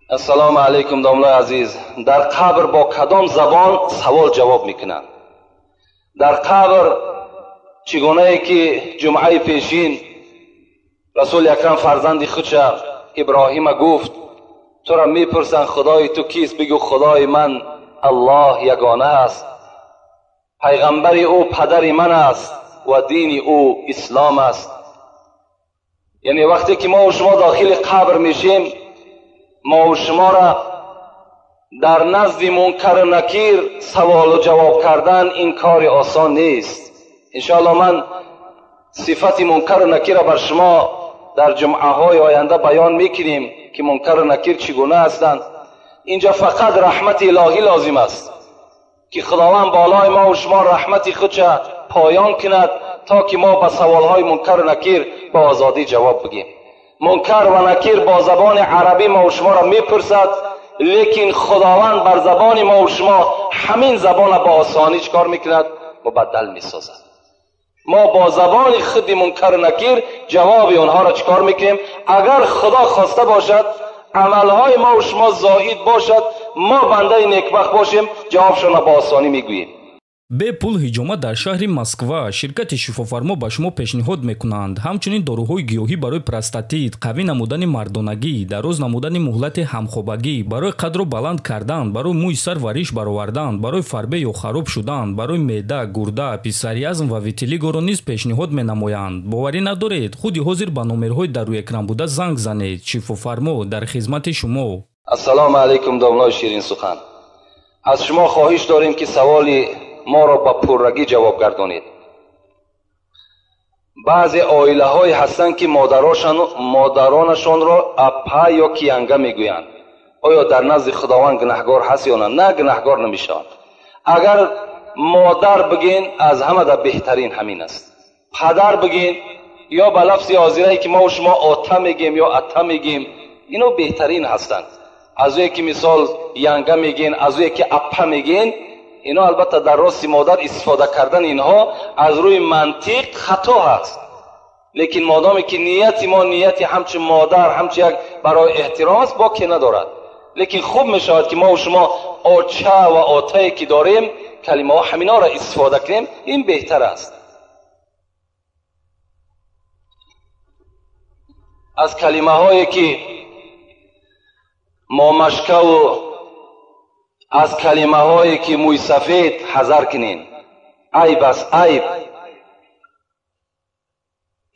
Ассалому алайкум, домлаи азиз. Дар қабр бо кадом забон савол ҷавоб мекунанд? Дар қабр чӣ гунае ки ҷумъаи пешин Расули Акрам фарзанди худша Иброҳима гуфт: тура мепурсанд худои ту кист? Бигӯ худои ман Аллоҳ ягона аст, пайғамбари ӯ падари ман аст ва дини ӯ ислом аст. Яъне вақте ки мо шумо дохили қабр мешем, мо шуморо дар назди Мункару Накир саволу ҷавоб кардан ин кори осон нест. Иншоаллоҳ ман сифати Мункару Накирро бар шумо дар ҷумъаҳои оянда баён мекунем, ки Мункару Накир чӣ гуна ҳастанд. Инҷо фақат раҳмати илоҳӣ лозим аст, ки Худованд болои мо ва шумо раҳмати худша поён кунад, то ки мо ба саволҳои Мункару Накир ба озодӣ ҷавоб бигем. Мункар ва Накир бо забони арабӣ мо ва шуморо мепурсад, лекин Худованд бар забони мо ва шумо ҳамин забонро ба осонӣ чӣ кор мекунад? Мубаддал месозад. Мо бо забони худи Мункару Накир ҷавоби онҳоро чӣ кор мекунем? Агар Худо хоста бошад, амалҳои мо ва шумо зоид бошад, мо бандаи некбахт бошем, ҷавобшонро ба осонӣ мегӯем. Бепул ҳиҷома дар шаҳри Москва ширкати Шифофармо ба шумо пешниҳод мекунанд. Ҳамчунин доруҳои гиёҳӣ барои простатит, қавӣ намудани мардонагӣ, дароз намудани муҳлати ҳамхобагӣ, барои қадро баланд кардан, барои мӯи сар ва риш баровардан, барои фарбе ё хароб шудан, барои меъда, гурда, псориазм ва витилигоро низ пешниҳод менамоянд. Боварӣ надоред? Худи ҳозир ба номерҳои дар рӯи экран буда занг занед. Шифофармо дар хизмати шумо. Ассалому алайкум, домлои ширинсухан. Аз шумо хоҳиш дорем, ки саволи моро ба пуррагӣ ҷавоб гардонед. Баъзе оилаҳое ҳастанд, ки модаронашонро апа ё киянга мегӯянд. Оё дар назди Худованд гунаҳгор ҳаст ё на? На, гунаҳгор намешаванд. Агар модар бигӯен, аз ҳама дар беҳтарин ҳамин аст. Падар бигӯен ё ба лафзи ҳозирае ки мо шумо ота мегӯем ё ата мегӯем, ино беҳтарин ҳастанд. Аз ӯе ки мисол янга мегӯен, аз ӯе ки апа мегӯен, ино албатта дар рости модар истифода кардан инҳо аз рӯи мантиқ хато ҳаст. Лекин модоме ки нияти мо нияти ҳамчун модар, ҳамчун як барои эҳтиром аст, боке надорад. Лекин хуб мешавад, ки мо шумо оча ва отае ки дорем, калимаҳо ҳаминҳоро истифода кунем, ин беҳтар аст. Аз калимаҳое ки момашкаву аз калимаҳое ки мӯйсафед ҳазар кунед. Айб аст, айб.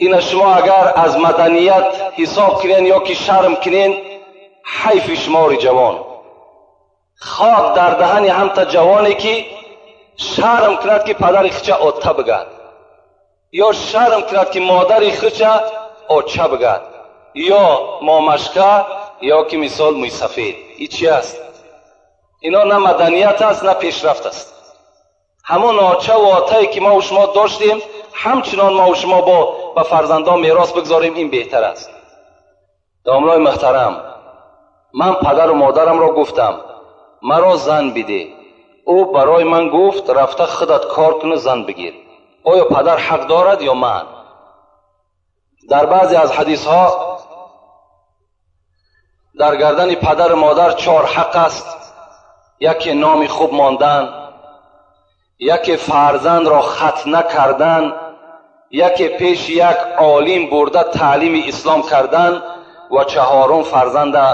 Ина шумо агар аз маданият ҳисоб кунед ё ки шарм кунед, ҳайфи шумори ҷавон. Хок дар даҳани ҳамта ҷавоне ки шарм кунад, ки падари худша ота бигад, ё шарм кунад, ки модари худша оча бигад, ё момашка, ё ки мисол мӯйсафед. Ин чи аст? Ино на маданият аст, на пешрафт аст. Ҳамон оча ва отае ки мо шумо доштем, ҳамчунон мо шумо бо ба фарзандон мерос бигзорем, ин беҳтар аст. Домлои муҳтарам, ман падару модарамро гуфтам, маро зан биде. Ӯ барои ман гуфт, рафта худат кор куну зан бигир. Оё падар ҳақ дорад ё ман? Дар баъзе аз ҳадисҳо дар гардани падару модар 4 ҳақ аст. Яке номи хуб мондан, яке фарзандро хатна кардан, яке пеши як олим бурда таълими ислом кардан ва чаҳорум фарзанда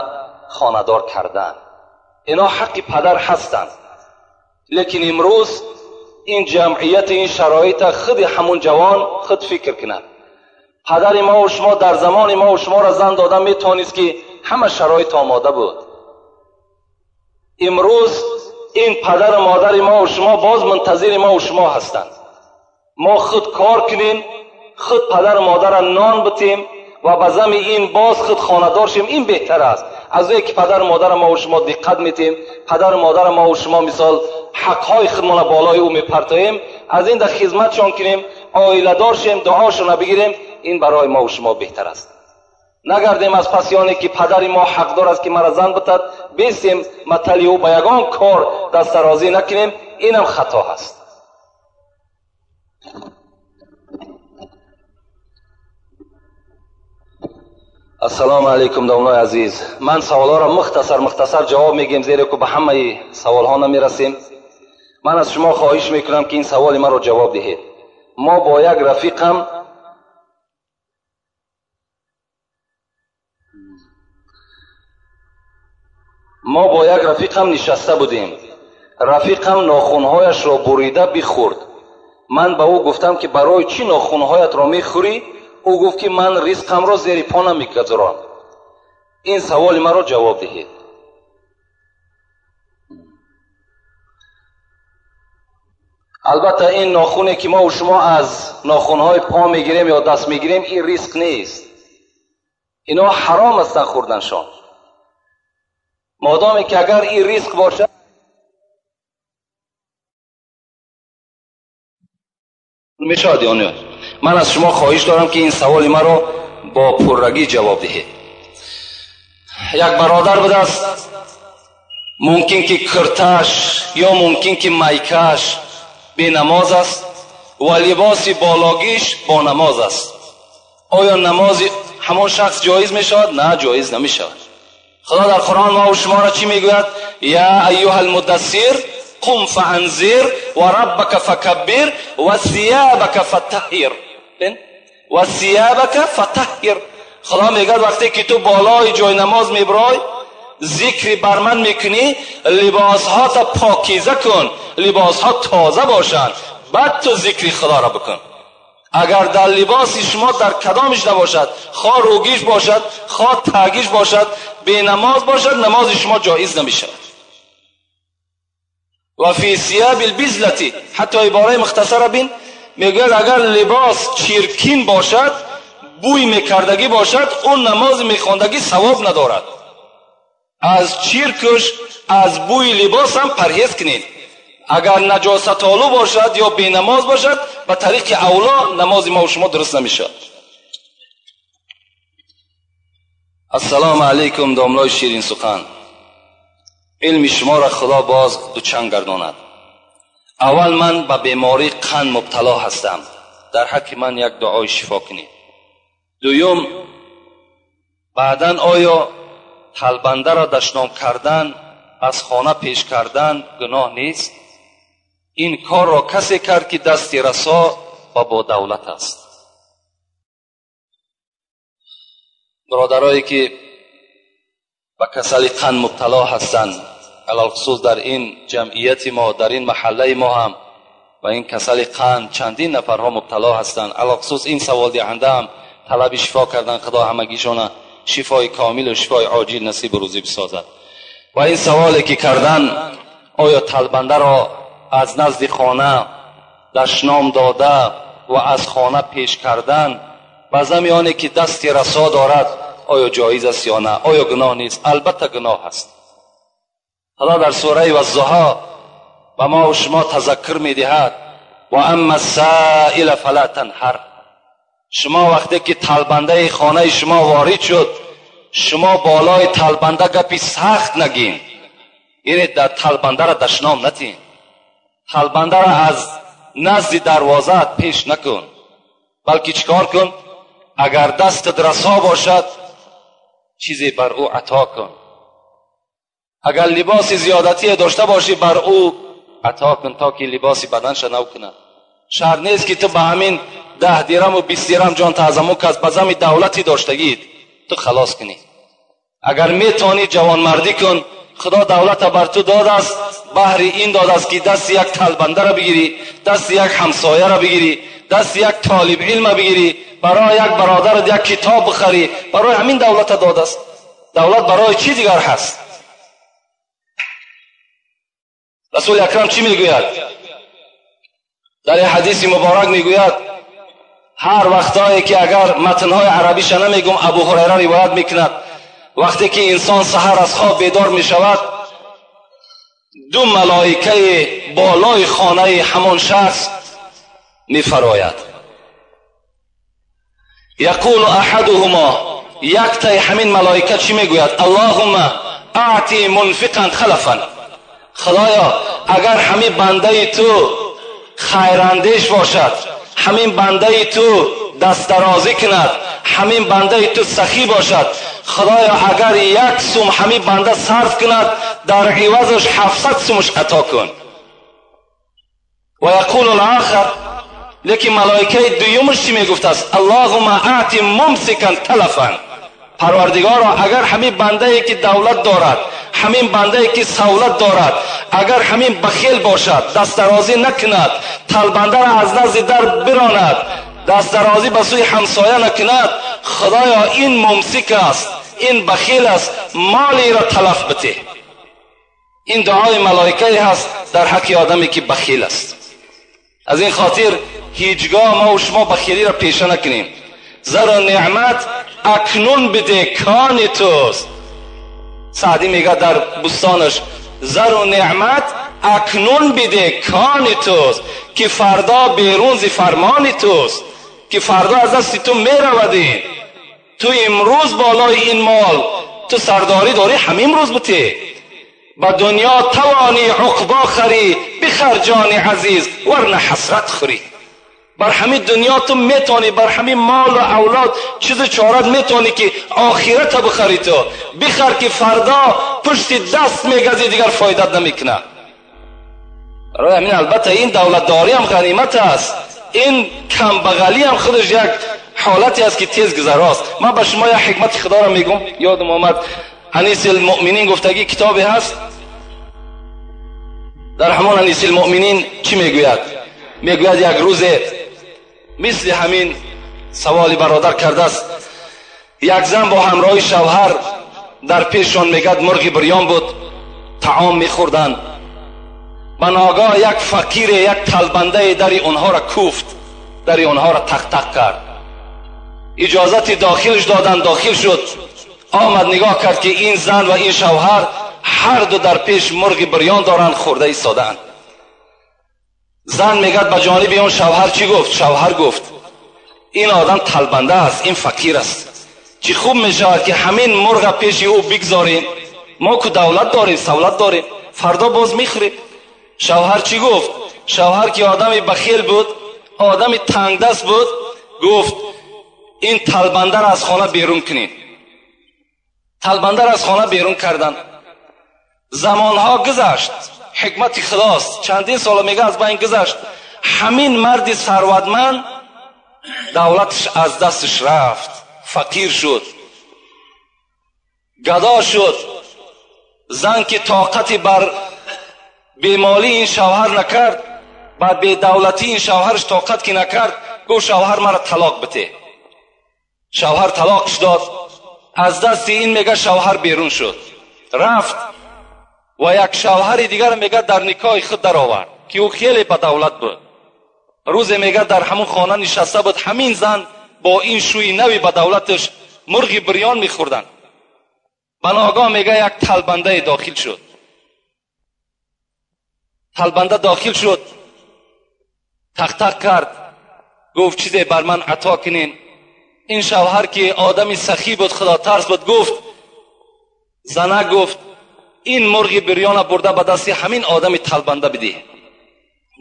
хонадор кардан. Ино ҳаққи падар ҳастанд. Лекин имрӯз ин ҷамъияти, ин шароита худи ҳамун ҷавон худ фикр кунад. Падари мо ва шумо дар замони мо ва шуморо зан дода метавонист, ки ҳама шароит омода буд. Имрӯз ин падару модари мо ва шумо боз мунтазири мо ва шумо ҳастанд. Мо худ кор кунем, худ падару модарро нон битем ва ба зами ин боз худ хонадор шем, ин беҳтар аст. Аз ӯе ки падару модарро мо ва шумо диққат метем, падару модарро мо ва шумо мисол ҳақҳои худмонро болои ӯ мепартоем, аз ин дар хизматшон кунем, оиладор шем, дуошонро бигирем, ин барои мо ва шумо беҳтар аст. Нагардем аз пасёне ки падари мо ҳақдор аст, ки мара зан битад, бесем матали ӯ ба ягон кор дастарозӣ накунем, инам хато ҳаст. Ассалому алайкум, домлои азиз. Ман саволҳоро мухтасар мухтасар ҷавоб мегӯем, зеро ки ба ҳамаи саволҳо намерасем. Ман аз шумо хоҳиш мекунам, ки ин саволи маро ҷавоб диҳед. Мо бо як рафиқам нишаста будем. Рафиқам нохунҳояшро бурида бихӯрд. Ман ба ӯ гуфтам, ки барои чӣ нохунҳоятро мехӯрӣ? Ӯ гуфт, ки ман ризқамро зери по намегузорам. Ин саволи маро ҷавоб диҳед. Албатта ин нохуне ки мо шумо аз нохунҳои по мегирем ё даст мегирем, ин ризқ нест. Ино ҳаром ҳастанд хӯрданшон. Модоме ки агар ин ризқ бошад, мешавад ё не? Ман аз шумо хоҳиш дорам, ки ин саволи маро бо пуррагӣ ҷавоб диҳед. Як бародар будааст, мумкин ки кирташ ё мумкин ки майкаш бенамоз аст ва либоси бологиш бо намоз аст. Оё намози ҳамон шахс ҷоиз мешавад? На, ҷоиз намешавад. Худо дар Қуръон мо шуморо чӣ мегӯяд? Я айюҳа алмуддассир қум фаанзир ва раббака факаббир ва сиябака фатаҳҳир. Ва сиябака фатаҳҳир. Худо мегӯяд, вақте ки ту болои ҷои намоз мебарой, зикри бар ман мекунӣ, либосҳота покиза кун, либосҳо тоза бошанд, баъд ту зикри худоро бикун. Агар дар либоси шумо дар кадомиш набошад, хо рӯгиш бошад, хо тагиш бошад, бенамоз бошад, намози шумо ҷоиз намешавад. Ва фи сияби лбизлати, ҳатто ибораи мухтасара бин, мегӯяд агар либос чиркин бошад, бӯй мекардагӣ бошад, он намози мехондагӣ савоб надорад. Аз чиркуш, аз бӯи либос ҳам парҳез кунед. Агар наҷосатолу бошад ё бенамоз бошад, ба тариқи авло намози мо шумо дуруст намешавад. Ассалому алайкум, домлои ширинсухан. Илми шуморо Худо боз дучанд гардонад. Аввал ман ба бемории қанд мубтало ҳастам. Дар ҳаққи ман як дуои шифо кунед. Дуюм, баъдан оё талбандаро дашном кардан, аз хона пеш кардан гуноҳ нест? Ин корро касе кард, ки дасти расо ва бо давлат аст. Бародарое ки ба касали қанд мубтало ҳастанд, алалхусус дар ин ҷамъияти мо, дар ин маҳаллаи мо ҳам ба ин касали қанд чандин нафарҳо мубтало ҳастанд. Алалхусус ин саволдиҳанда ҳам талаби шифо кардан, Худо ҳамагишона шифои комил ва шифои оҷил насиб рӯзӣ бисозад. Ва ин саволе ки кардан, оё талбандаро аз назди хона дашном дода ва аз хона пеш кардан ба зами оне ки дасти расо дорад, оё ҷоиз аст ё на? Оё гуноҳ нест? Албатта гуноҳ аст. Худо дар сураи Ваззуҳо ба мо шумо тазаккур медиҳад: ва амма ссаила фала танҳар. Шумо вақте ки талбандаи хонаи шумо ворид шуд, шумо болои талбанда гапи сахт нагин, яъне дар талбандаро дашном натин, талбандаро аз назди дарвозаат пеш накун, балки чикор кун? Агар дастат расо бошад, чизе бар ӯ ато кун. Агар либоси зиёдатие дошта бошӣ, бар ӯ ато кун, то ки либоси баданша нав кунад. Шарт нест ки ту ба ҳамин 10 дирам ва 20 дирам ҷон таъзаму кас ба зами давлати доштагиит ту халос кунӣ. Агар метавонӣ ҷавонмардӣ кун, Худо давлата бар ту додааст, баҳри ин додааст, ки дасти як талбандаро бигирӣ, дасти як ҳамсояро бигирӣ, дасти як толиб илма бигирӣ, барои як бародарат як китоб бихарӣ. Барои ҳамин давлата додааст. Давлат барои чӣ дигар ҳаст? Расули акрам чӣ мегӯяд? Дар ин ҳадиси муборак мегӯяд, ҳар вақтое ки агар матнҳои арабиша намегум, Абу Ҳурайра ривоят мекунад, вақте ки инсон саҳар аз хоб бедор мешавад, ду малоикаи болои хонаи ҳамон шахс мефарояд. Яқулу аҳадуҳумо, яктаи ҳамин малоика чӣ мегӯяд? Аллоҳумма аъти мунфиқан халафан. Худоё, агар ҳамин бандаи ту хайрандеш бошад, ҳамин бандаи ту дастдарозӣ кунад, ҳамин бандаи ту сахӣ бошад, худоё агар як сум ҳамин банда сарф кунад, дар ивазаш 700 сумаш ато кун. Ва яқулу алохар, лекин малоикаи дуюмаш чӣ мегуфтааст? Аллоҳума аъти мумсикан талафан. Парвардигоро, агар ҳамин бандае ки давлат дорад, ҳамин бандае ки савлат дорад, агар ҳамин бахил бошад, дастдарозӣ накунад, талбандаро аз назди дар биронад, дастдарозӣ ба сӯи ҳамсоя накунад, худоё ин мумсик аст, ин бахил аст, молиро талаф битеҳ. Ин дуои малоикае ҳаст дар ҳаққи одаме ки бахил аст. Аз ин хотир ҳеҷгоҳ мо ва шумо бахилиро пеша накунем. Зару неъмат акнун биде кони туст. Саъдӣ мегӯяд дар бӯстонаш: зару неъмат акнун биде кони туст, ки фардо берун зи фармони туст, ки фардо аз дасти ту меравад. Ин ту имрӯз болои ин мол ту сардорӣ дорӣ, ҳамин рӯз бите. Ба дунё тавонӣ уқбо харӣ, бихар ҷони азиз, варна ҳасрат хӯрӣ. Бар ҳамин дунё ту метавонӣ, бар ҳамин молу авлод чизу чорат метавонӣ ки охирата бихарӣ, ту бихар ки фардо пушти даст мегазӣ, дигар фоидат намекунад. Барои ҳамин албатта ин давлатдорӣ ҳам ғанимат аст, ин камбағалӣ ҳам худаш як ҳолате аст ки тез гузарост. Ман ба шумо як ҳикмати худоро мегӯм, ёдам омад. Анис алмуъминин гуфтагӣ китобе ҳаст. Дар ҳамон Анис алмуъминин чӣ мегӯяд? Мегӯяд як рӯзе мисли ҳамин саволи бародар кардааст, як зан бо ҳамроҳи шавҳар дар пешшон, мегӯяд, мурғи бирён буд, таом мехӯрданд. Ба ногоҳ як фақире, як талбандае дари онҳоро куфт, дари онҳоро тақ-тақ кард. Иҷозати дохилш доданд, дохил шуд. Омад, нигоҳ кард ки ин зан ва ин шавҳар ҳар ду дар пеш мурғи бирён доранд, хӯрда истодаанд. Зан, мегӯяд, ба ҷониби он шавҳар чӣ гуфт? Шавҳар гуфт: ин одам талбанда аст, ин фақир аст, чӣ хуб мешавад ки ҳамин мурға пеши ӯ бигзорем, мо ку давлат дорем, савлат дорем, фардо боз мехӯрем. Шавҳар чӣ гуфт? Шавҳар ки одами бахил буд, одами тангдаст буд, гуфт: ин талбандаро аз хона берун кунед. Талбандаро аз хона берун карданд. Замонҳо гузашт, ҳикмати худост, чандин сола, мега, аз байн гузашт. Ҳамин марди сарватманд давлаташ аз дасташ рафт, фақир шуд, гадо шуд. Зан ки тоқати бар бемолии ин шавҳар накард, ба бедавлатии ин шавҳараш тоқат ки накард, гуфт: шавҳар, маро талоқ бите. Шавҳар талоқш дод. Аз дасти ин, мега, шавҳар берун шуд, рафт ва як шавҳари дигар, мега, дар никоҳи худ даровард ки ӯ хеле ба давлат буд. Рӯзе, мега, дар ҳамун хона нишаста буд ҳамин зан бо ин шӯи нави ба давлаташ, мурғи бирён мехӯрданд. Ба ногоҳ, мега, як талбандае дохил шуд. Талбанда дохил шуд, тақ-тақ кард, гуфт: чизе бар ман ато кунен. Ин шавҳар ки одами сахӣ буд, худотарс буд, гуфт, зана гуфт: ин мурғи бирёна бурда ба дасти ҳамин одами талбанда бидиҳ.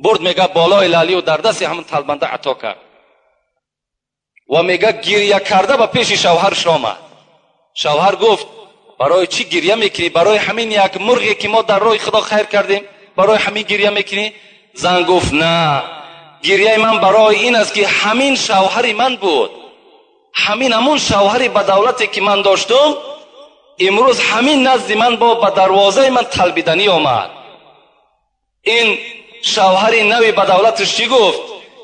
Бурд, мега, болои лалию дар дасти ҳамин талбанда ато кард ва, мега, гиря карда ба пеши шавҳарш омад. Шавҳар гуфт: барои чӣ гиря мекунӣ? Барои ҳамин як мурғе ки мо дар роҳи худо хайр кардем, барои ҳамин гиря мекунӣ? Зан гуфт: на, гиряи ман барои ин аст ки ҳамин шавҳари ман буд, ҳамин ҳамун шавҳари ба давлате ки ман доштум, имрӯз ҳамин назди ман бо ба дарвозаи ман талбиданӣ омад. Ин шавҳари нави ба давлаташ чӣ гуфт?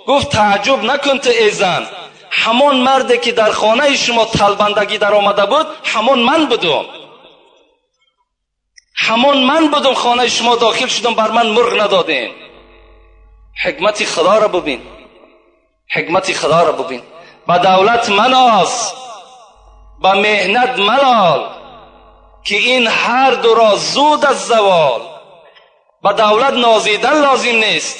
Гуфт: тааҷҷуб накун ту, эй зан, ҳамон марде ки дар хонаи шумо талбандагӣ даромада буд, ҳамон ман будум, ҳамон ман будум. Хонаи шумо дохил шудам, бар ман мурғ надодем. Ҳикмати худоро бубин, ҳикмати худоро бубин. Ба давлат маноз, ба меҳнат малол, ки ин ҳар дуро зуд аз завол. Ба давлат нозидан лозим нест,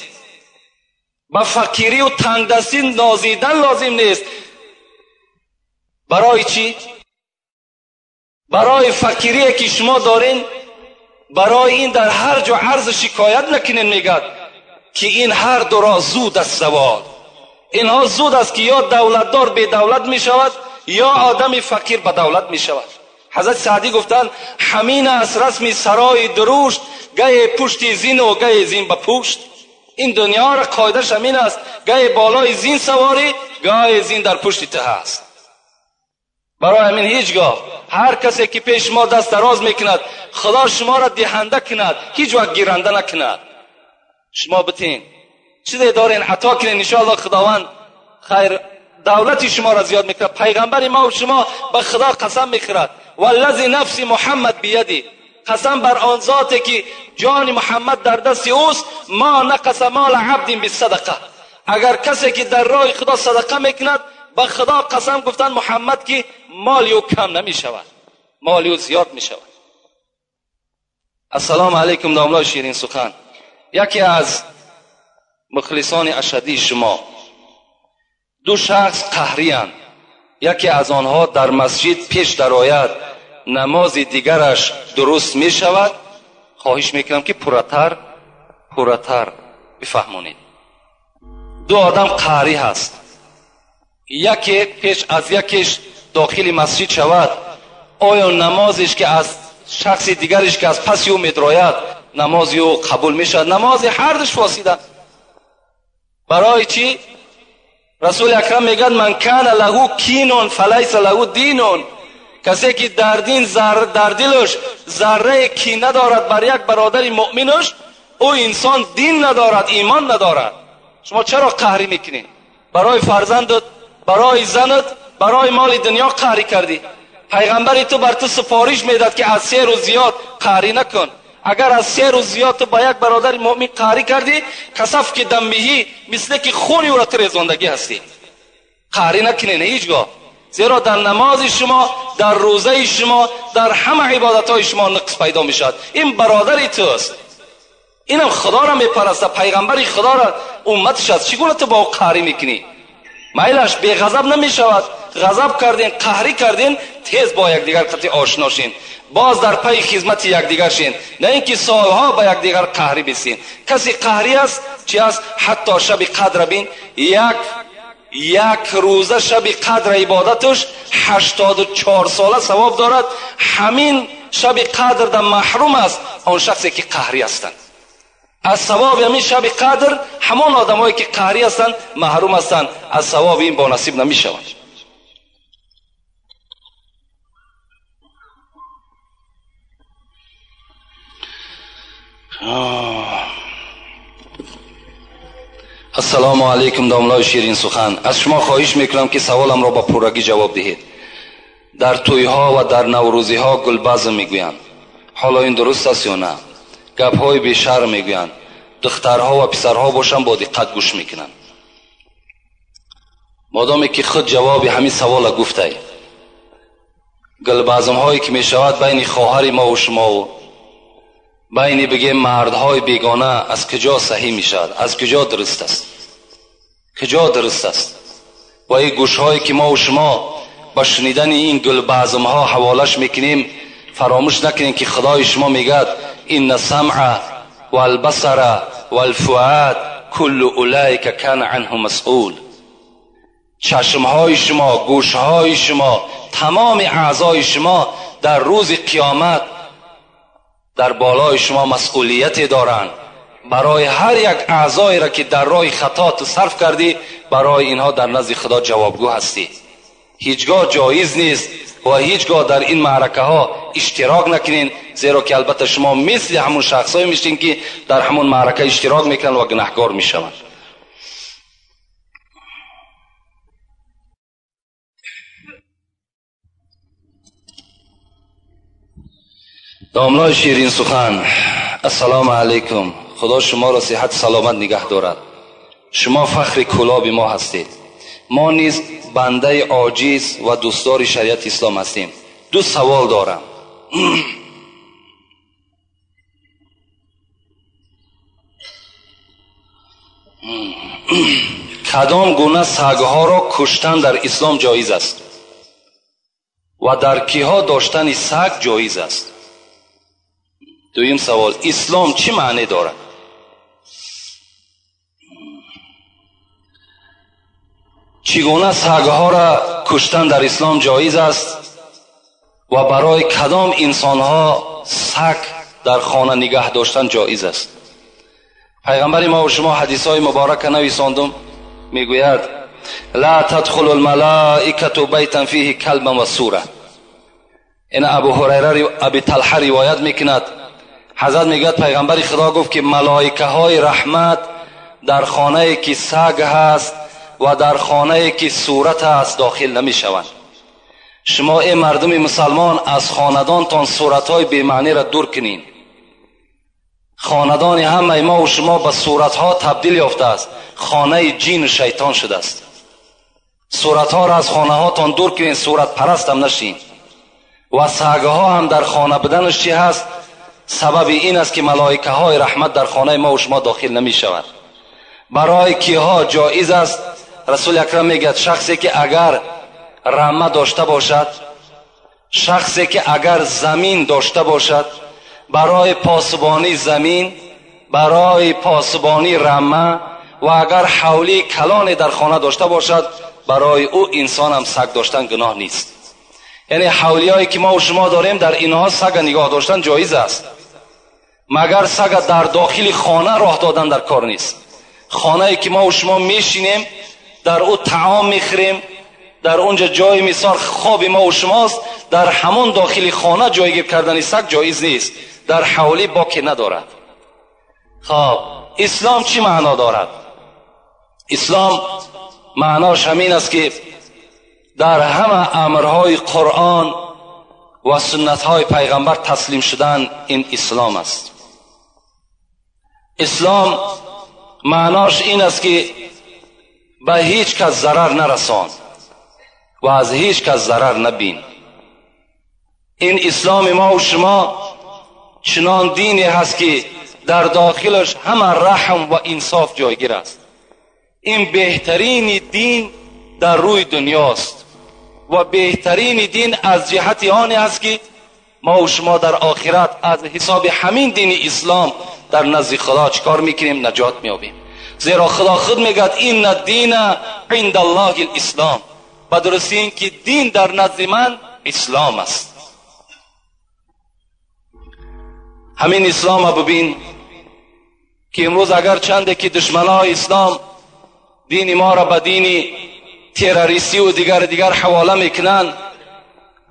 ба фақирию тангдастӣ нозидан лозим нест. Барои чӣ? Барои фақирие ки шумо дорин, барои ин дар ҳар ҷо арзу шикоят накунед, мегӯяд, ки ин ҳар дуро зуд аз завол. Инҳо зуд аст ки ё давлатдор бедавлат мешавад, ё одами фақир ба давлат мешавад. Ҳазрат Саъдӣ гуфтанд: ҳамин аст расми сарои дурушт, гае пушти зин ва гае зин ба пушт. Ин дунёро қоидааш ҳамин аст: гае болои зин саворӣ, гае зин дар пушти ту ҳаст. Барои ҳамин ҳеҷгоҳ ҳар касе ки пеш шумо даст дароз мекунад, Худо шуморо диҳанда кунад, ҳеҷ вақт гиранда накунад. Шумо битин чизе дорен ато кунед, иншоаллоҳ Худованд хайр давлати шуморо зиёд мекунад. Пайғамбари мо ва шумо ба Худо қасам мехӯрад: валлази нафси Муҳаммад бияди, қасам бар он зоте ки ҷони Муҳаммад дар дасти ӯст, ма нақаса мола абдин бисадақа. Агар касе ки дар роҳи Худо садақа мекунад, ба Худо қасам гуфтанд Муҳаммад ки моли ӯ кам намешавад, моли ӯ зиёд мешавад. Ассалому алайкум домлои ширин сухан, яке аз мухлисони ашадии шумо. Ду шахс қаҳриянд, яке аз онҳо дар масҷид пеш дарояд, намози дигараш дуруст мешавад. Хоҳиш мекунам ки пурратар бифаҳмонед. Ду одам қаҳрӣ ҳаст, яке пеш аз якеш дохили масҷид шавад, оё намозиш ки аз шахси дигариш ки аз паси ӯ медрояд, намози ӯ қабул мешавад? Намози ҳардуш фосида. Барои чӣ? Расули акрам мегӯяд: ман кана лаҳу кинун фалайса лаҳу динун. Касе ки дар дин дар дилаш заррае кина дорад бар як бародари муъминаш, ӯ инсон дин надорад, имон надорад. Шумо чаро қаҳрӣ мекунед? Барои фарзандат, барои занат, барои моли дунё қаҳрӣ кардӣ. Пайғамбари ту бар ту супориш медад ки аз 3 рӯз зиёд қаҳрӣ накун. Агар аз 3 рӯз зиёд ту ба як бародари муъмин қаҳрӣ кардӣ, касаф ки даммиҳӣ, мисле ки хуни ӯро ту резондагӣ ҳастӣ. Қаҳрӣ накунед ҳеҷ гоҳ, зеро дар намози шумо, дар рӯзаи шумо, дар ҳама ибодатҳои шумо нуқс пайдо мешавад. Ин бародари туст, инам Худоро мепарастад, пайғамбари Худоро умматаш аст. Чӣ гуна ту бо ӯ қаҳрӣ мекунӣ? Майлаш беғазаб намешавад. Ғазаб кардин, қаҳрӣ кардин, тез бо якдигар қатъи ошно шин, боз дар пайи хизмати якдигар шин, на ин ки солҳо ба якдигар қаҳрӣ бисин. Касе қаҳрӣ аст, чи аст? Ҳатто шаби қадра бин, як рӯза шаби қадра ибодаташ 84 сола савоб дорад. Ҳамин шаби қадр дар маҳрум аст он шахсе ки қаҳрӣ ҳастанд. Аз савоби ҳамин шаби қадр ҳамон одамое ки қаҳрӣ ҳастанд маҳрум ҳастанд, аз савоби ин бонасиб намешаванд. Ассалому алайкум домлои ширин сухан, аз шумо хоҳиш мекунам ки саволамро ба пуррагӣ ҷавоб диҳед. Дар тӯйҳо ва дар наврӯзиҳо гулбазм мегӯянд. Ҳоло ин дуруст аст ё на? Гапҳои бешарм мегӯянд. Духтарҳо ва писарҳо бошанд бо диққат гӯш мекунанд. Модоме ки худ ҷавоби ҳамин савола гуфтай, гулбазмҳое ки мешавад байни хоҳари мо ва шумову байни бигем мардҳои бегона аз куҷо саҳӣ мешавад? Аз куҷо дуруст аст? Куҷо дуруст аст? Ва ин гӯшҳое ки мо ва шумо ба шунидани ин гулбазмҳо ҳаволаш мекунем, фаромӯш накунем ки Худои шумо мегӯяд: инна самъа валбасара валфуад куллу улайка кана анҳу масъул. Чашмҳои шумо, гӯшҳои шумо, тамоми аъзои шумо дар рӯзи қиёмат дар болои шумо масъулияте доранд. Барои ҳар як аъзоеро ки дар роҳи хато ту сарф кардӣ, барои инҳо дар назди Худо ҷавобгӯ ҳастӣ. Ҳеҷгоҳ ҷоиз нест ва ҳеҷгоҳ дар ин маъракаҳо иштирок накунед, зеро ки албатта шумо мисли ҳамон шахсҳое мешин ки дар ҳамон маърака иштирок мекунанд ва гунаҳкор мешаванд. Домлои ширин сухан, ассалому алайкум. Худо шуморо сиҳат саломат нигаҳ дорад. Шумо фахри кӯлоби мо ҳастед. Мо низ бандаи оҷиз ва дӯстдори шариати ислом ҳастем. Ду савол дорам. Кадом гуна сагҳоро куштан дар ислом ҷоиз аст ва дар киҳо доштани саг ҷоиз аст? Дуюм савол: ислом чӣ маъне дорад? Чӣ гуна сагҳоро куштан дар ислом ҷоиз аст ва барои кадом инсонҳо саг дар хона нигаҳ доштан ҷоиз аст? Пайғамбари мо ва шумо ҳадисҳои муборака нависондум, мегӯяд: ла тадхулу лмалаикату байтан фиҳи калбан ва сура. Ин Абу Ҳурайра, Аби Талҳа ривоят мекунад. Ҳазрат мегӯяд, пайғамбари Худо гуфт, ки малоикаҳои раҳмат дар хонае ки саг ҳаст ва дар хонае ки сурат аст дохил намешаванд. Шумо эй мардуми мусалмон, аз хонадонтон суратҳои бемаъниро дур кунед. Хонадони ҳамаи мо ва шумо ба суратҳо табдил ёфтааст, хонаи ҷину шайтон шудааст. Суратҳоро аз хонаҳотон дур кунед, суратпарастам нашин. Ва сагҳо ҳам дар хона буданаш чӣ ҳаст? Сабаби ин аст, ки малоикаҳои раҳмат дар хонаи мо ва шумо дохил намешавад. Барои киҳо ҷоиз аст? Расули акрам мегӯяд, шахсе ки агар рама дошта бошад, шахсе ки агар замин дошта бошад, барои посбонии замин, барои посбонии рама, ва агар ҳавлии калоне дар хона дошта бошад, барои ӯ инсонам саг доштан гуноҳ нест. Яъне ҳавлиҳое ки мо ва шумо дорем, дар инҳо сага нигоҳ доштан ҷоиз аст, магар сага дар дохили хона роҳ додан дар кор нест. Хонае ки мо ва шумо мешинем, дар ӯ таом мехӯрем, дар онҷа ҷои мисол хоби мо ва шумост, дар ҳамон дохили хона ҷойгир кардани саг ҷоиз нест. Дар ҳавлӣ боке надорад. Хоб, ислом чӣ маъно дорад? Ислом маънош ҳамин аст, ки дар ҳама амрҳои Қуръон ва суннатҳои пайғамбар таслим шудан, ин ислом аст. Ислом маънош ин аст, ки ба ҳеҷ кас зарар нарасон ва аз ҳеҷ кас зарар набин. Ин исломи мо ва шумо чунон дине ҳаст, ки дар дохилаш ҳама раҳм ва инсоф ҷойгир аст. Ин беҳтарини дин дар рӯи дунёст ва беҳтарини дин аз ҷиҳати оне аст, ки мо ва шумо дар охират аз ҳисоби ҳамин дини ислом дар назди Худо чӣ кор мекунем? Наҷот меёбем. Зеро Худо худ мегӯяд: инна дина инда Аллоҳи лислом. Ба дурустӣ ин ки дин дар назди ман ислом аст. Ҳамин ислома бибин, ки имрӯз агар чанде ки душманои ислом дини моро ба дини террористию дигар дигар ҳавола мекунанд,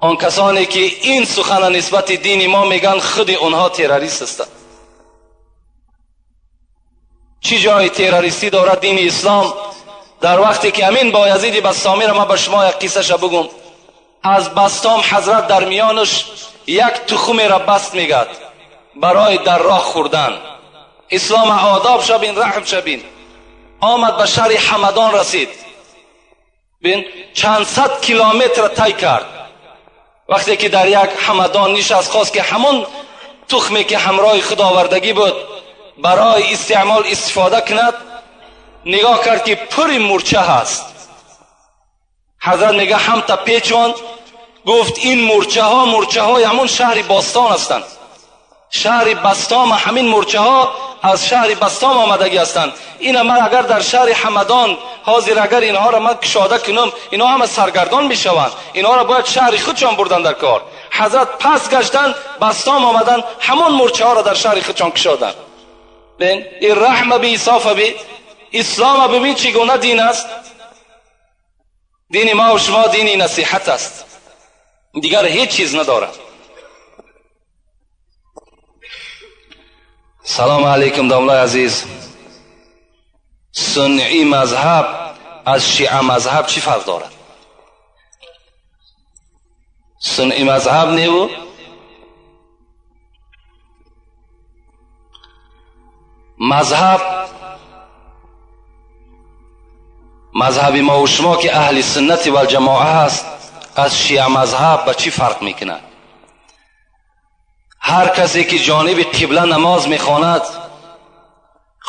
он касоне ки ин сухана нисбати дини мо мегӯянд, худи онҳо террорист ҳастанд. Чӣ ҷои террористӣ дорад дини ислом? Дар вақте ки ҳамин Боязиди Бастомиро ман ба шумо як қиссаша бигӯм. Аз Бастом ҳазрат дар миёнаш як тухумеро баст мегад барои дар роҳ хӯрдан. Ислом одоб шабин, раҳм шабин. Омад, ба шаҳри Ҳамадон расид. Бин, чанд сад километр тай кард. Вақте ки дар як Ҳамадон нишаст, хост ки ҳамон тухме ки ҳамроҳи худ овардагӣ буд барои истеъмол истифода кунад, нигоҳ кард, ки пури мурча ҳаст. Ҳазрат мега, ҳамта печонд, гуфт: ин мурчаҳо мурчаҳои ҳамон шаҳри бостон ҳастанд, шаҳри Бастом. Ҳамин мурчаҳо аз шаҳри Бастом омадагӣ ҳастанд. Ина ман агар дар шаҳри Ҳамадон ҳозир агар инҳоро ман кушода кунам, инҳо ҳама саргардон мешаванд. Инҳоро бояд шаҳри худшон бурдан дар кор. Ҳазрат пас гаштанд, Бастом омаданд, ҳамон мурчаҳоро дар шаҳри худшон кушоданд. Бин, ин раҳма би, инсофа би, ислома бибин, чӣ гуна дин аст. Дини мо ва шумо дини насиҳат аст, дигар ҳеҷ чиз надорад. Салому алайкум, домлаи азиз. Сунъи мазҳаб аз шиа мазҳаб чӣ фарқ дорад? Сунъи мазҳаб неву мазҳаб, мазҳаби мо ва шумо, ки аҳли суннати валҷамоа ҳаст, аз шиа мазҳаб ба чӣ фарқ мекунад? Ҳар касе ки ҷониби қибла намоз мехонад,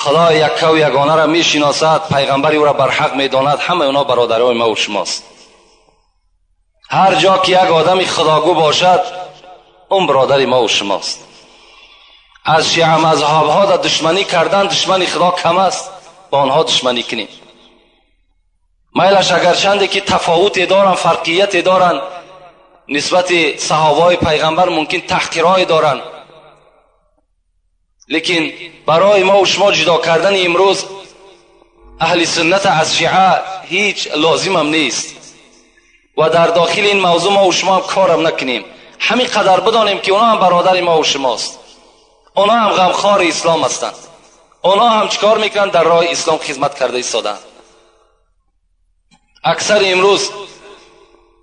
Худои яккаву ягонаро мешиносад, пайғамбари ӯро барҳақ медонад, ҳамаи онҳо бародарои мо ва шумост. Ҳар ҷо ки як одами худогӯ бошад, он бародари мо ва шумост. Аз шиа мазҳабҳо дар душманӣ кардан душмани Худо кам аст, ба онҳо душманӣ кунем. Майлаш агарчанде ки тафовуте доранд, фарқияте доранд нисбати саҳобаҳои пайғамбар, мумкин таҳқирҳое доранд, лекин барои мо шумо ҷудо кардани имрӯз аҳли суннат аз шиа ҳеҷ лозимам нест ва дар дохили ин мавзӯъ мо шумо ҳам корам накунем. Ҳамин қадар бидонем ки онҳо ҳам бародари мо шумост, онҳо ҳам ғамхори ислом ҳастанд, онҳо ҳам чикор мекунанд? Дар роҳи ислом хизмат карда истоданд. Аксари имрӯз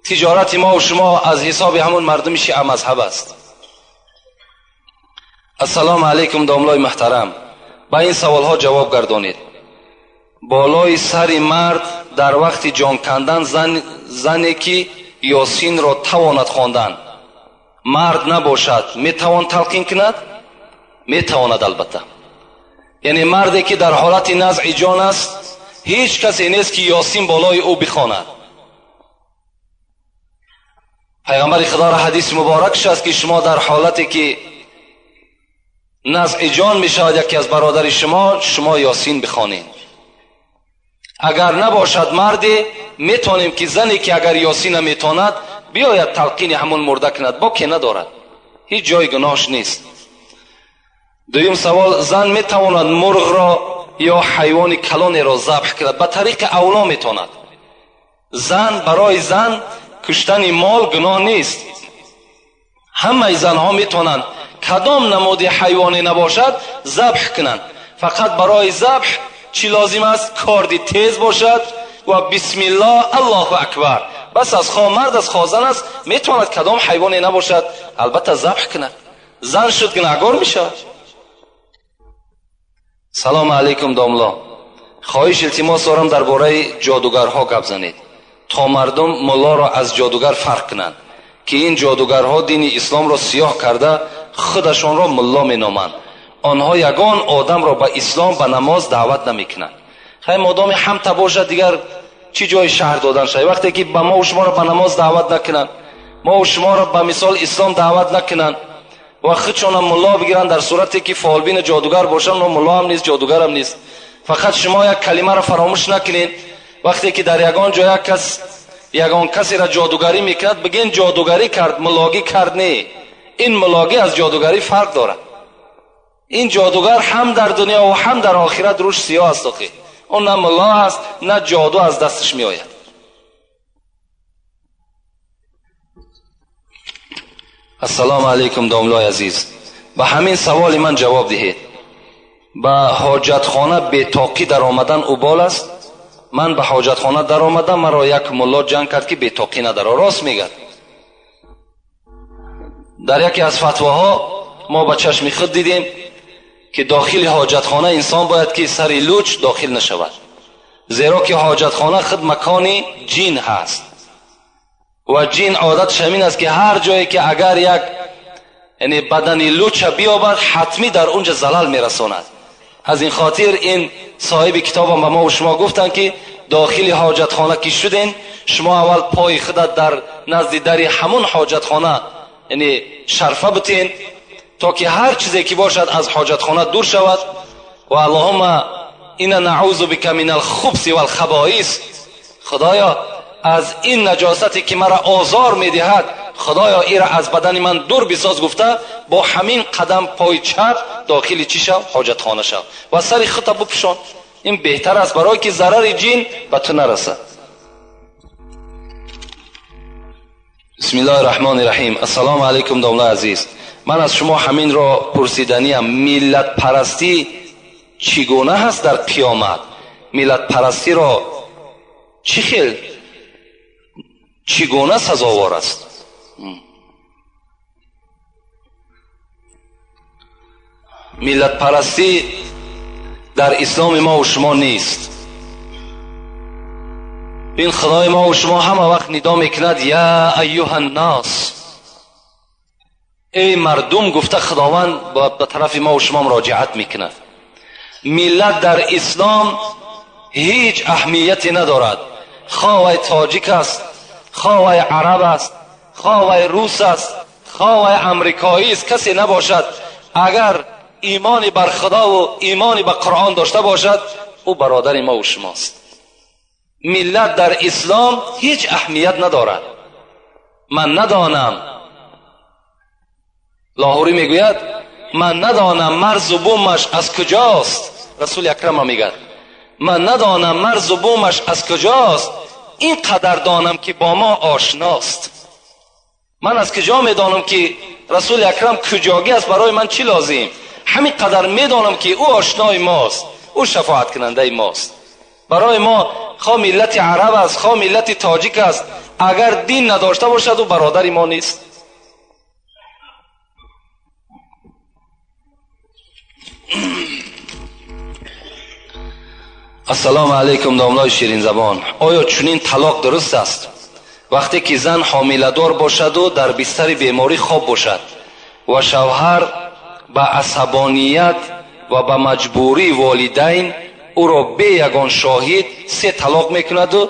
тиҷорати мо шумо аз ҳисоби ҳамон мардуми шиа мазҳаб аст. Ассалому алайкум домлои муҳтарам, ба ин саволҳо ҷавоб гардонед. Болои сари мард дар вақти ҷон кандан зане ки ёсинро тавонад хондан, мард набошад, метавон талқин кунад? Метавонад албатта. Яъне марде ки дар ҳолати назъи ҷон аст, ҳеҷ касе нест ки ёсин болои ӯ бихонад. Пайғамбари худоро ҳадиси муборакш аст ки шумо дар ҳолате ки назъи ҷон мешавад яке аз бародари шумо, шумо ёсин бихонед. Агар набошад марде, метавонем ки зане ки агар ёсин наметавонад, биёяд талқини ҳамон мурда кунад, боке надорад, ҳеҷ ҷои гуноҳш нест. Дуюм савол: зан метавонад мурғро ё ҳайвони калонеро забҳ кунад? Ба тариқи авло метавонад. Зан, барои зан куштани мол гуноҳ нест. Ҳамаи занҳо метавонанд кадом намуди ҳайвоне набошад забҳ кунанд. Фақат барои забҳ чӣ лозим аст? Корди тез бошад ва бисмиллоҳ, аллоҳу акбар. Бас аз хо мард аз хо зан аст, метавонад кадом ҳайвоне набошад албатта забҳ кунад. Зан шуд гунаҳгор мешавад. Салому алайкум домло, хоҳиш илтимос дорам дар бораи ҷодугарҳо гап занед, то мардум муллоро аз ҷодугар фарқ кунанд, ки ин ҷодугарҳо дини исломро сиёҳ карда худашонро мулло меноманд. Онҳо ягон одамро ба ислом, ба намоз даъват намекунанд. Хай модоми ҳамта бошад, дигар чӣ ҷои шаҳр додан шавад? Вақте ки ба мо шуморо ба намоз даъват накунанд, мо шуморо ба мисол ислом даъват накунанд ва худшонам мулло бигиранд, дар сурате ки фолбин ҷодугар бошанд, но мулло ҳам нест, ҷодугарам нест. Фақат шумо як калимаро фаромӯш накунед. Вақте ки дар ягон ҷо як кас ягон касеро ҷодугарӣ мекунад, бигӯен ҷодугарӣ кард, муллогӣ кард. Не, ин муллогӣ аз ҷодугарӣ фарқ дорад. Ин ҷодугар ҳам дар дунё ва ҳам дар охират рӯш сиёҳ аст. Охи он на мулло аст, на ҷоду аз дасташ меояд. Ассалому алайкум домлои азиз, ба ҳамин саволи ман ҷавоб диҳед. Ба ҳоҷатхона бетоқӣ даромадан убол аст? Ман ба ҳоҷатхона даромадам, маро як мулло ҷанг кард ки бетоқӣ надаро. Рост мегӯяд. Дар яке аз фатвоҳо мо ба чашми худ дидем ки дохили ҳоҷатхона инсон бояд ки сари луч дохил нашавад, зеро ки ҳоҷатхона худ макони ҷин ҳаст ва ҷин одатш ҳамин аст ки ҳар ҷое ки агар як яъне бадани луча биёбад, ҳатмӣ дар унҷа залал мерасонад. Аз ин хотир ин соҳиби китобам ба мо ва шумо гуфтанд ки дохили ҳоҷатхона ки шуден, шумо аввал пои худат дар назди дари ҳамон ҳоҷатхона яъне шарфа бутен, то ки ҳар чизе ки бошад аз ҳоҷатхона дур шавад. Ва аллоҳумма инна наъузу бика минал хубси валхабоис, худоё аз ин наҷосате ки маро озор медиҳад, худоё ира аз бадани ман дур бисоз, гуфта бо ҳамин қадам пои чап дохили чӣ шав? Ҳоҷатхона шав ва сари худта бупӯшон. Ин беҳтар аст барое ки зарари ҷин ба ту нарасад. Бисмиллоҳи раҳмони раҳим. Ассалому алайкум домлои азиз, ман аз шумо ҳаминро пурсиданиям: миллатпарастӣ чӣ гуна ҳаст дар қиёмат? Миллатпарастиро чӣ хел, чӣ гуна сазовор аст? Миллатпарастӣ дар исломи мо ва шумо нест. Ин худои мо ва шумо ҳама вақт нидо мекунад: я айюҳа ннос, эй мардум, гуфта худованд ба тарафи мо ва шумо муроҷиат мекунад. Миллат дар ислом ҳеҷ аҳамияте надорад. Хоҳ вай тоҷик аст, хоҳ вай араб аст, хоҳ вай рус аст, хоҳ вай амрикоӣ аст, касе набошад, агар имони бар худо ва имони ба қуръон дошта бошад, ӯ бародари мо ва шумост. Миллат дар ислом ҳеҷ аҳамият надорад. Ман надонам, Лоҳурӣ мегӯяд, ман надонам марзу бумаш аз куҷост. Расули Акрам мегӯяд, ман надонам марзу бумаш аз куҷост, ин қадар донам ки бо мо ошност. Ман аз куҷо медонам ки Расули Акрам куҷогӣ аст, барои ман чӣ лозим? Ҳамин қадар медонам ки ӯ ошнои мост, ӯ шафоаткунандаи мост. Барои мо хоҳ миллати араб аст, хоҳ миллати тоҷик аст, агар дин надошта бошад, ӯ бародари мо нест. Ассалому алайкум, домлои ширинзабон. Оё чунин талоқ дуруст аст? Вақте ки зан ҳомиладор бошаду дар бистари беморӣ хоб бошад ва шавҳар ба асабоният ва ба маҷбурии волидайн ӯро бе ягон шоҳид се талоқ мекунаду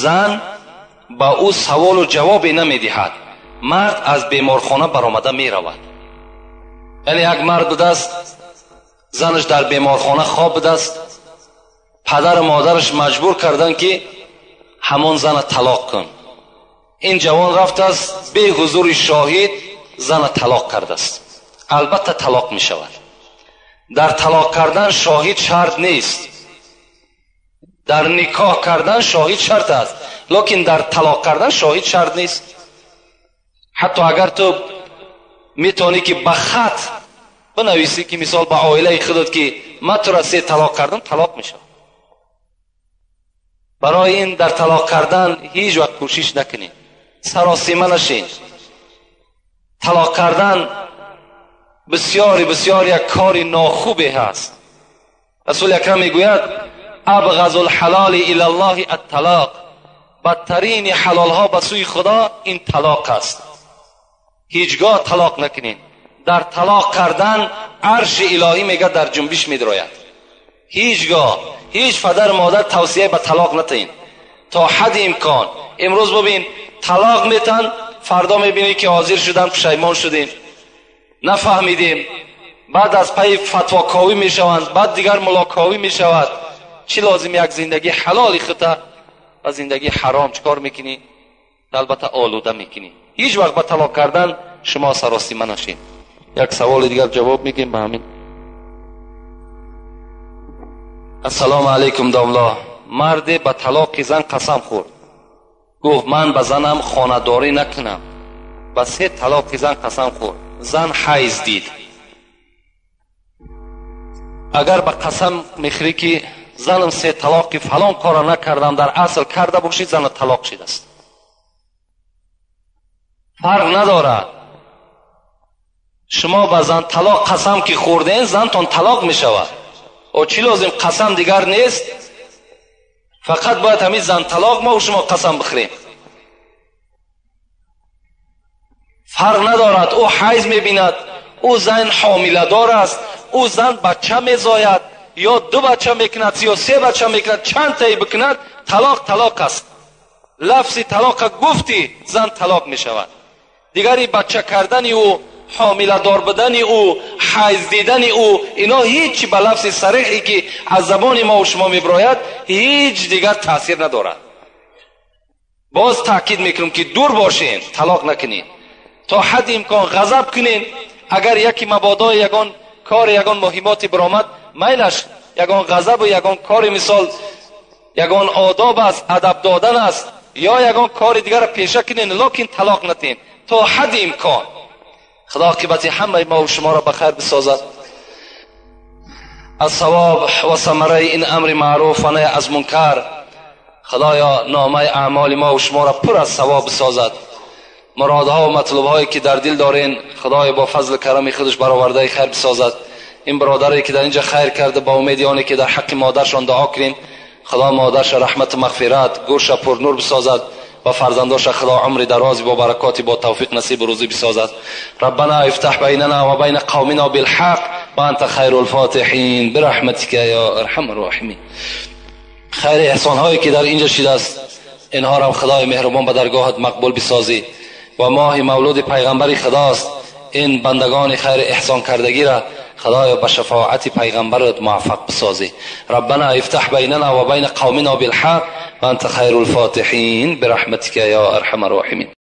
зан ба ӯ саволу ҷавобе намедиҳад, мард аз беморхона баромада меравад. Яъне як мард будааст, занаш дар беморхона хоб будааст, падару модараш маҷбур карданд ки ҳамон зана талоқ кун. Ин ҷавон рафтааст, бе ҳузури шоҳид зана талоқ кардааст. Албатта талоқ мешавад. Дар талоқ кардан шоҳид шарт нест, дар никоҳ кардан шоҳид шарт аст, лекин дар талоқ кардан шоҳид шарт нест. Ҳатто агар ту метавонӣ ки ба хат бинависӣ ки мисол ба оилаи худат ки ман тура се талоқ кардам, талоқ мешавад. Барои ин дар талоқ кардан ҳеҷ вақт кӯшиш накунед, саросима нашед. Талоқ кардан бисёри бисёр як кори нохубе ҳаст. Расули Акрам мегӯяд: абғазу лҳалоли ила ллоҳи атталоқ, бадтарини ҳалолҳо ба сӯи Худо ин талоқ аст. Ҳеҷгоҳ талоқ накунед. Дар талоқ кардан арши илоҳӣ мегӯяд дар ҷунбиш медрояд. Ҳеҷгоҳ ҳеҷ падару модар тавсия ба талоқ натиҳед то ҳадди имкон. Имрӯз бибин, талоқ метан, фардо мебинӣ ки ҳозир шудан, пушаймон шудем, нафаҳмидем, баъд аз пайи фатвоковӣ мешаванд, баъд дигар мулоковӣ мешавад. Чӣ лозим як зиндагии ҳалоли хута ва зиндагии ҳаром чикор мекунӣ? Албатта олуда мекунӣ. Ҳеҷ вақт ба талоқ кардан шумо саросима нашед. Як саволи дигар ҷавоб мегӯем ба ҳамин. Ассалому алайкум, домло. Марде ба талоқи зан қасам хӯрд, гуфт ман ба занам хонадорӣ накунам. Ба се талоқи зан қасам хӯрд, зан ҳайз дид. Агар ба қасам мехӯрӣ ки занам се талоқи фалон кора накардам, дар асл карда бошӣ, зана талоқ шидааст. Фарқ надорад. Шумо ба зан талоқ қасам ки хӯрден, зантон талоқ мешавад. О чӣ лозим қасам дигар нест? Фақат бояд ҳамин зан талоқ мо шумо қасам бихӯрем. Фарқ надорад, ӯ ҳайз мебинад, ӯ зан ҳомиладор аст, ӯ зан бача мезояд, ё ду бача мекунад, ё се бача мекунад, чанд таи бикунад, талоқ талоқ аст. Лафзи талоқа гуфтӣ, зан талоқ мешавад. Дигари бача кардани ӯ, ҳомиладор будани ӯ, ҳайз дидани ӯ, ино ҳеҷ ба лафзи сариҳе ки аз забони мо шумо мебирояд ҳеҷ дигар таъсир надорад. Боз таъкид мекунам ки дур бошен, талоқ накунед. То ҳадди имкон ғазаб кунед. Агар яке мабодо ягон кор, ягон муҳимоте биромад, майлаш ягон ғазабу ягон кори мисол ягон одоб аст, адаб додан аст, ё ягон кори дигарро пеша кунед, лекин талоқ натиҳед то ҳадди имкон. Худо оқибати ҳамаи мо шуморо ба хайр бисозад. Аз савоб ва самараи ин амри маъруф ва наҳй аз мункар Худоё номаи аъмоли мо шуморо пур аз савоб бисозад. Муродҳо ва матлубҳое ки дар дил дорен, Худоё бо фазлу карами худаш баровардаи хайр бисозад. Ин бародаре ки дар инҷа хайр карда, ба умеди оне ки дар ҳаққи модаршон дуо кунем, Худо модарша раҳмату мағфират, гӯрша пурнур бисозад ва фарзандоша Худо умри дарози бо баракоти бо тавфиқ насибу рӯзӣ бисозад. Раббана ифтаҳ байнана ва байна қавмина билҳақ ва анта хайрул фотиҳин бираҳматика ё арҳамар роҳимин. Хайри эҳсонҳое ки дар инҷа шидааст, инҳоро Худои меҳрубон ба даргоҳат мақбул бисозӣ. Ва моҳи мавлуди пайғамбари Худост, ин бандагони хайри эҳсон кардагиро خدایا به شفاعت پیغمبرت موفق بسازی. ربنا افتح بیننا و بین قومنا بالحق و انت خیر الفاتحین برحمتک یا ارحم الراحمین.